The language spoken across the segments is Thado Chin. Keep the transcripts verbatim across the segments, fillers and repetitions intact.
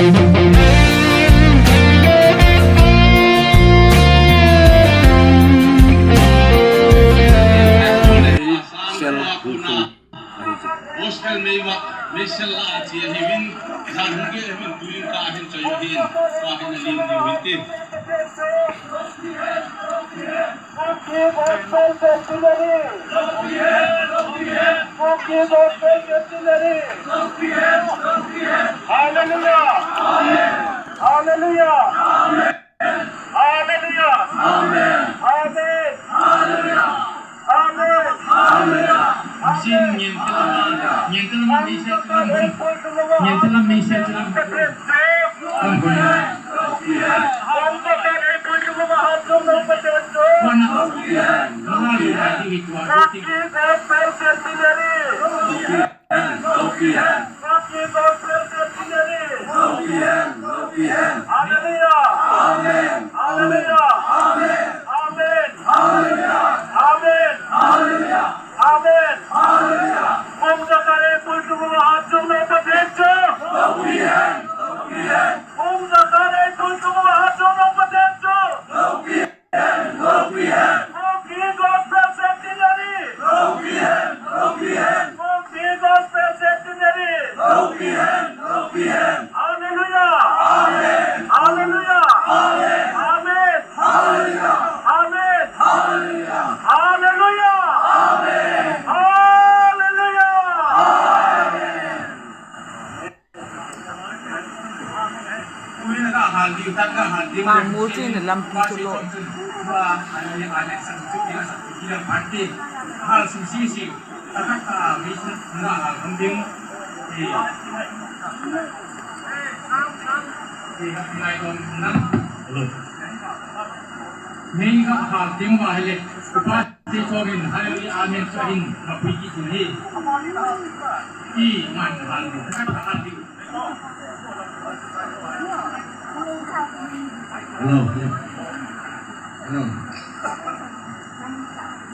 Gospel meiva, meisel la a chia hiuvin, jan hung ge hiuvin, tuin ka hin choi hiuvin, ka hin alim hiuvin ti. Kuki Gospel Centenary. Kuki Gospel Centenary. Hallelujah. Hallelujah. Hallelujah. Amen. Amen. Hallelujah. Amen. Hallelujah. Amen. Hallelujah. Amen. Hallelujah. Hallelujah. Amen. Hallelujah. Amen. Amen. Hallelujah. Amen. Hallelujah. Amen. Hallelujah. Kum jakhat eipui chunguva hatchungnung Pathen chu. Kum jakhat eipui chunguva hatchungnung Pathen chu. Kuki Gospel Centenary. Kuki Gospel Centenary. Hallelujah. Amen. Hallelujah. Amen. Amen. Hallelujah. Amen. Hallelujah. Hallelujah. Amen. Hallelujah. Amen. Mangmul chu in lampi chu lo. Hal sisi si. Hello. Mei ka ha tim ba hele. Upa ti chongin hallelujah amen chu ahin mapui kit hi. Ti man hal. Hello. Hello.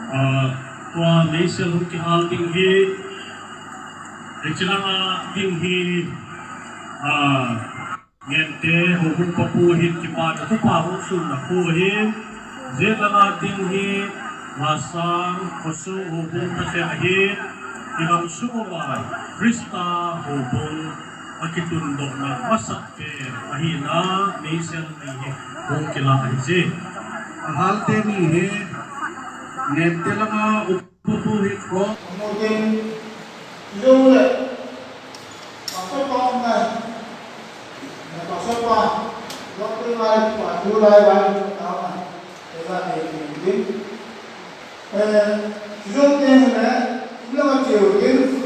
Ah, tua meisel hung kihal ding hi, hiche langa ding hi, ah, Ngente houbung papu hin kipana thupa hung sunna pu ahi. Hiche langa ding hi, Lhasang, Khoso houbung Pathen ahi. Ilam sung uva Christa houbung akitundohna masat pen ahina, meisel ni hi hung kila ahi je. Ahal teni hi, Ngente langa upa pu hi ko. Amu ding, yu le, pastor pa um nai, pastor pa, doctor lai, pa, tu lai, lai, ta na, ela e ding. Eh, yu ding le, ila ma tiu ding.